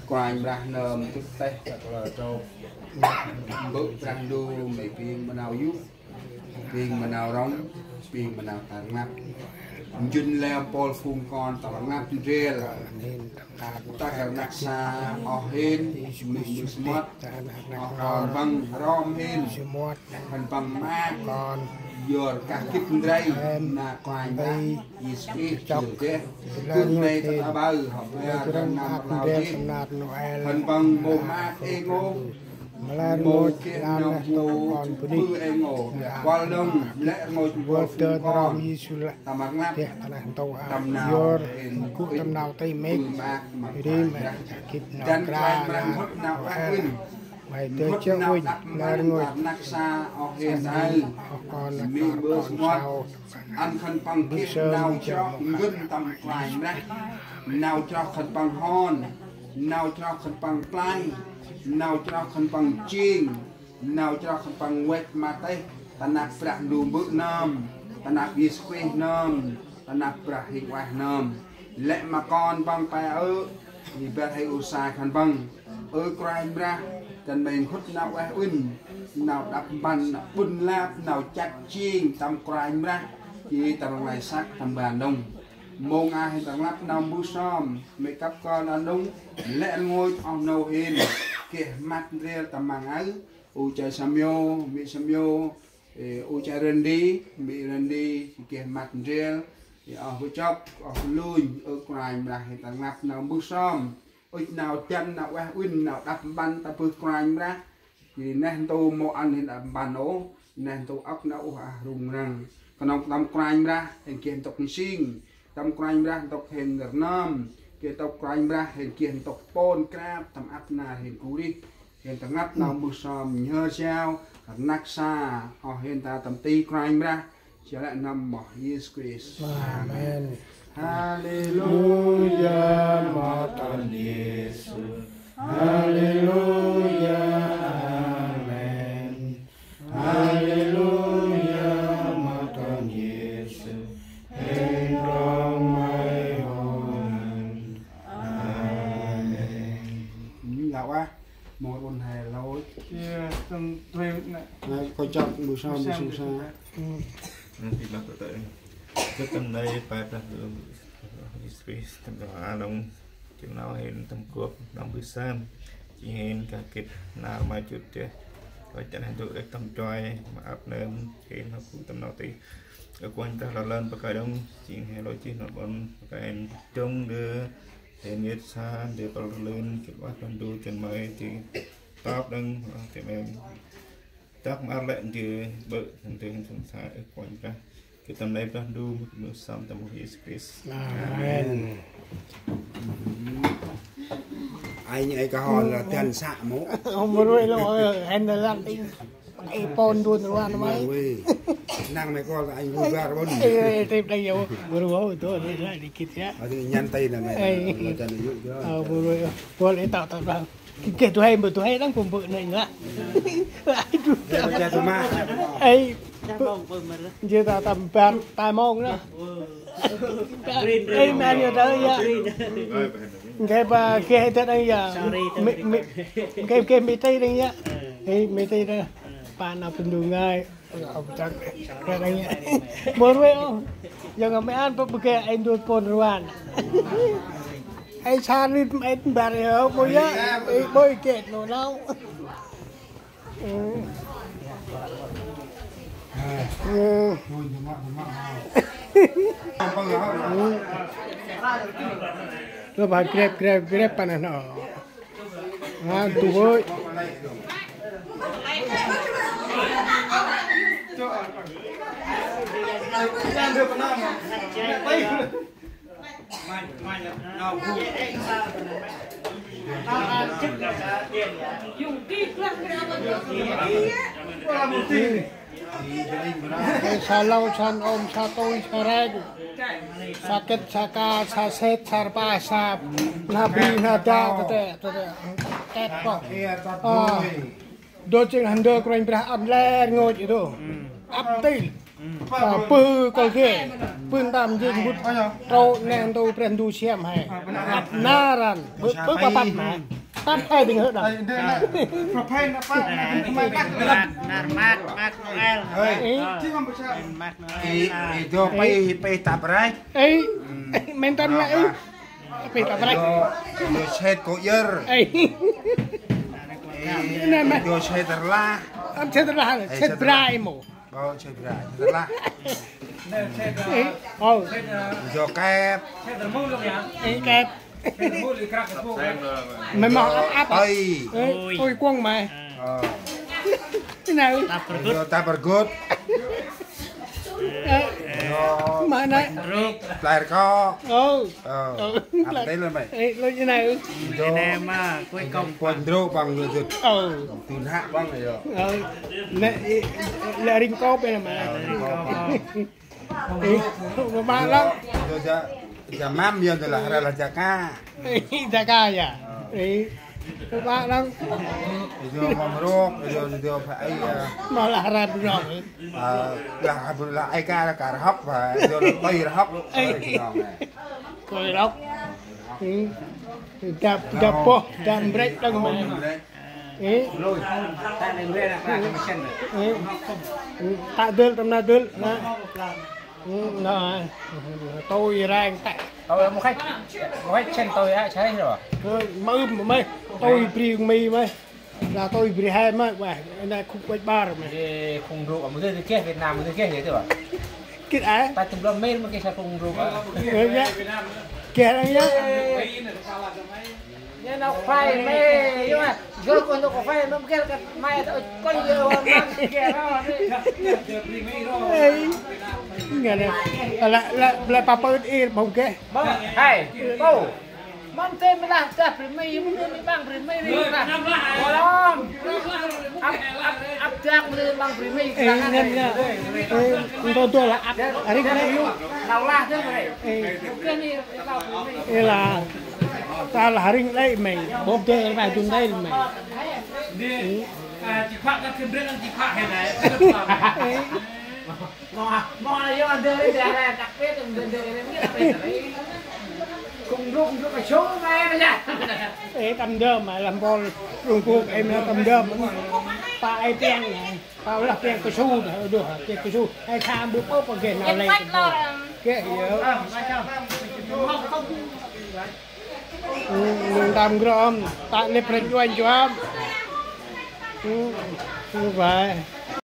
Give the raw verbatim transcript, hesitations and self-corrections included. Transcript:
Kôranh Brah nơm tŭ têh ta kalơ trôk. Mbơ̆ Brah Ndu mê bêng ma nau yô̆, bêng ma nau rŏng, bêng ma nau tâm rnglăp. Njŭn leo mpôl phung kon tâm rnglăp ndrel. Ta rnăk sa oh hên, mĭn mbơh samƀŭt, oh kon păng rom hên, khân păng maak, yor kah gĭt ndrel, nau Kôranh Brah Yêsu Krist jŭr deh, dŭm nây ta aƀaơ, hŏ bar rŏng năm rlau hên, khân păng mâu maak êng ôh, mâu geh nau mâu bư êng ôh, kuăl đŏng, lĕ rngôch mpôl phung kon tâm rnglăp, tâm nau hên ŭch bư maak ma Kôranh Brah. Dăn Kôranh Brah mŭt nau ueh uĭn, mŭt nau đăp mpăn ta rnăk sa oh hên aơ, mĭn mbơh samƀŭt, ăn khân păng geh nau chroh ngăn tâm Kôranh Brah, nau chroh khân păng hon, nau chroh khân păng play, nau chroh khân păng jêng, nau chroh khân păng văch ma têh ta rnăk Brah Ndu Mbơ̆ nơm, ta rnăk Yêsu Krist nơm, ta rnăk Brah Huêng Ueh nơm. Lĕ ma kon păng pe ơ, i bar hê ur sai khân păng. Ơ Kôranh Brah, dăn mê nkhŭt nau ueh uĭn, nau đăp mpăn, nau ƀŭn lap, nau chăt jêng tâm Kôranh Brah, jêh tâm rnglay săk tâm ban đŏng. Mông a hên tâm rnglăp nau mbơh sơm, mê kăp kơl ăn đŏng, lĕ rngôch oh nô hên geh măt ndrel tâm măng aơ, u Chai Samio, mĭ Samio, ê, u Chai Randi, mĭ Randi, geh măt ndrel, ê, oh bu chok, oh bu lunh, ơ Kôranh Brah hên tâm rnglăp nau mbơh sơm, ŭch nau dăn, nau ueh uĭn, nau đăp mpăn ta bơh Kôranh Brah. Jêh neh ntu mâu ăn hên đăp mpăn ôh, neh ntu âk nau uh ah rŭng răng. Knŏng tâm Kôranh Brah hên geh ntŭk nsing, tâm Kôranh Brah ntŭk hên rnơm, geh ntŭk Kôranh Brah hên geh ntŭk pôn krap tâm ăp nar hên gŭ rêh, hên tâm rnglăp nau mbơh sơm nhhơr jao, rnăk sa, oh hên ta tâm ti Kôranh Brah, jao lĕ năm moh Yêsu Krist. Amen. Haleluya, ma ton Yêsu. Haleluya, amen. Haleluya, ma ton Yêsu. Hên rong may hô ngăn. Amen. Ñu lăp ah, mor ôn hê lôch. Iya, tâm thuê nè. Nè, kô chọc mười sáu, mười sáu. Nè, thì lăp tơ tơ. Gâp tâm nây, Pă Brah Ndu, Yêsu Krist, tâm rong a đŏng, jêng nau hên tâm gop, nau mbơh sơm, jêng hên kah gĭt, nau ma jut deh, kah chăn hên dôk rêh tâm chuai, ma ăp nơm, hên hăp gŭ tâm nau tih. Ơ Kôranh Brah lơ lơn pakơi đŏng, jêng hên lôch jêh nau ƀon, pakơi hên dŏng đơ, hên ngêt sa, đơ pâl rlưn, gĭt ueh Brah Ndu, jêng may, jêng tap đŏng, jêng may. Dak ma ar lĕ ndơ bơ̆ ndơ hên sông sa ơ Kôranh Brah. Gâp tâm nây Brah Ndu mŭt mŭt sơm tâm Yêsu Krist. Amen. Amen. Ai ñu ai ka hon la dăn sa mô. Mô rui lo, ơ, hên la lăng inh. Ai pôn đuôn ruan may. Năng may kol ai rui gar bôn. Ê, ê, trip đây yo. Mô rui, ơ, tô, đây là đi kit ya. Ai nhăn tay nè may. Ê. La dăn yuk yo. Ơ, mô rui, ơ. Pôn ê tạo tạo ra. Kê tu hê, mbơ̆ tu hê đăng pơm bơ̆ nê ngă. Ai, du ta. Kê tu ma. Ê, jê ta tâm bar, ta mông nă. Ê, men yo ta ya. Kê ba, kê hê ta đăng ya. Mi, mi, kê, kê mi tê đăng ya. Ê, mi tê đăng. Pa nă pơndu ngai. Mor we ong. Yang kami an pa bege ai ndut pon ruan. Ai sarit ai bar ya mo ya. Ai boi ket no nau. Lo ba grep grep grep pa nă no. Ngan tu bôi. Sa lau, sa ôm, sa tui, sa reng, sa kĭt, sa ka, sa sêt, sa rpa, sa na bri, na da, tê, tê, tê, tê, tê, tê. Ơ, dôl jêng hăn ndơ Kôranh Brah ăn lĕ rngôch ê đô. Ăp ntil. Pư kol gê, pư ntơm jêng bŭt trôk neh ntu Brah Ndu siăm he. Ăp nar ăn, bơh pap ma. Tât he dâng hơ̆ đŏng. Nar mak, mak Noel. Ê. Mak Noel. Ê, ê, dô pê, pê tâp rach. Ê, mân tâm ngă ư. Pê tâp rach. Dô, dô sêt kôyơr. Ê. Ê, dô sêt rlah. Ăp sêt rlah, sêt brai mô. Ơ, sêt brai, sêt rlah. Ê, ơ. Dô kep. Ê, kep. Mê moh ăp ăp. Ơi. Ê, ôi kuông mê. Ơ. Ê, nau. Dô tâp rgôt. Ê. Dô ma nê. Play rkok. Ơ. Ơ. Ăp tê lơ mê. Ê, lơ ê nau. Dô. Ê nê ma, kuê kong. Kuê ndrô păng lơ dŭt. Ơ. Tun hă păng lơ dô. Ơ. Nê, ê, lơ ring kôp ê nê ma. Ơ, ring kôp. Ê, ba lăng. Dô ja, ja mam ya dô lah ra lah ja ka. Ê, ja ka ya. Ê, ba lăng. Dô mam rok, dô, dô pha ai ya. Ma lah ra rok. Ơ, lah, lah ai ka, lah ka rhok, ba, dô lah tui rhok. Ê. Tui rhok. Tui rhok. Ê. Dap, dap poh, dap mbrek đăng ma. Ê. Ê. Ê. Ta dơl, tâm na dơl, na. Ê, na. Tôi rang tê. Tôi mô khêch. Mô khêch sên tôi á, sai rồi. Ê, ma ưm mê. Tôi bri mi mê. Là tôi bri he mê. Ueh, na khŭk ueh bar mê. Ê, khŭng ruk, mô dơi keh Việt Nam, mô dơi keh ya, tê ba. Kit ai. Ta tŭm lom mê, mô keh sa khŭng ruk. Ê, ya. Keh đăng ya. Ê. Nha nau phai mê, yua, yua kô nau phai mê, mkêl kơ mai ta ôch kônh yua, mkêl kơ rô, ê. Ê, ngăn nê. Lĕ, lĕ, lĕ pă pơ ir bông kê. Mâm, hai, pô. Mâm tê mê lah dah bri mê, mâm tê mê băng bri mê, ri lah. Lom. Ăp, ăp, ăp dak mê băng bri mê. Ê, ngăn nê. Ê, ntô dô lah ăp, ri mê yua. Nau lah dơ mê. Ê. Mkêl ni. Ê lah, ta lah ring đei mê, bôk dê lah dun đei mê. Ê. Ê, tâm dơm mê lah mpôl Trung Quốc em tâm dơm. Pa ai piăng. Tao lah piăng kơsu dah, aduh, piăng kơsu. Ai sa buk ôp pơgê nau lĕ. Kê, yơ. Nung tam grôm, ta lĕ prêt juan juam. Ư, ư, vậy.